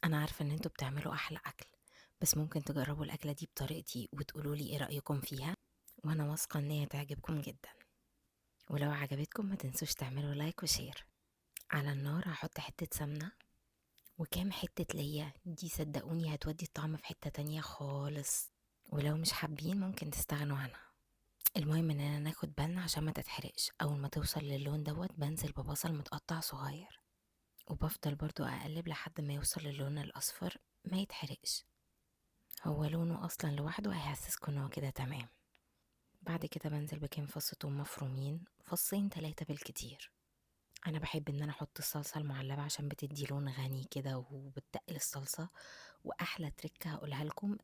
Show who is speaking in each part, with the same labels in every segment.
Speaker 1: انا عارفة ان انتوا بتعملوا احلى اكل، بس ممكن تجربوا الاكلة دي بطريقتي وتقولوا لي ايه رأيكم فيها، وانا واثقة ان هي تعجبكم جدا. ولو عجبتكم ما تنسوش تعملوا like و share. على النار هحط حتة سمنة وكام حتة ليا، دي صدقوني هتودي الطعم في حتة تانية خالص، ولو مش حابين ممكن تستغنوا عنها. المهم اننا ناخد بالنا عشان ما تتحرقش. اول ما توصل للون دوت بنزل ببصل متقطع صغير، وبفضل برضو اقلب لحد ما يوصل للون الاصفر ما يتحرقش، هو لونه اصلا لوحده هيحسسكم ان هو كده تمام. بعد كده بنزل بكام فص توم مفرومين، فصين 3 بالكتير. انا بحب ان انا احط الصلصه المعلبه عشان بتدي لون غني كده وبتقل الصلصه. واحلى تريكه هقولها لكم،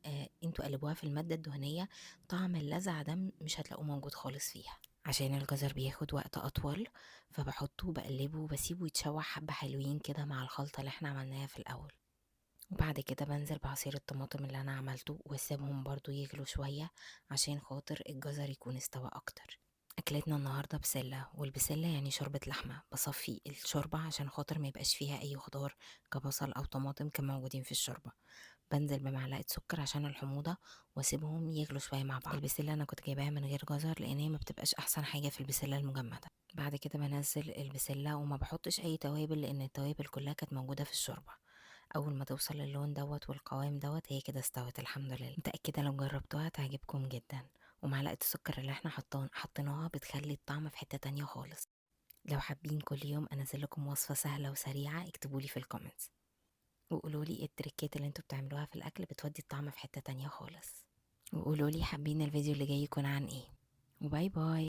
Speaker 1: انتوا قلبوها في الماده الدهنيه، طعم اللذع ده مش هتلاقوه موجود خالص فيها. عشان الجزر بياخد وقت اطول فبحطه وبقلبه وبسيبه يتشوح حبه حلوين كده مع الخلطه اللي احنا عملناها في الاول. وبعد كده بنزل بعصير الطماطم اللي انا عملته، واسيبهم برضو يغلوا شويه عشان خاطر الجزر يكون استوى اكتر. اكلتنا النهارده بسله، والبسله يعني شوربه لحمه. بصفي الشوربه عشان خاطر ما يبقاش فيها اي خضار كبصل او طماطم كانوا موجودين في الشوربه. بنزل بمعلقه سكر عشان الحموضه، واسيبهم يغلوا شويه مع بعض. البسله انا كنت جايباها من غير جزر لان هي ما بتبقاش احسن حاجه في البسله المجمده. بعد كده بنزل البسله وما بحطش اي توابل لان التوابل كلها كانت موجوده في الشوربه. اول ما توصل للون دوت والقوام دوت هي كده استوت الحمد لله. متاكده لو جربتوها تعجبكم جدا. ومعلقه السكر اللي احنا حطيناها بتخلي الطعم في حته تانية خالص. لو حابين كل يوم انزل لكم وصفه سهله وسريعه اكتبوا لي في ال comments، وقولوا لي التريكات اللي انتوا بتعملوها في الاكل بتودي الطعم في حته تانية خالص، وقولوا لي حابين الفيديو اللي جاي يكون عن ايه. و bye bye.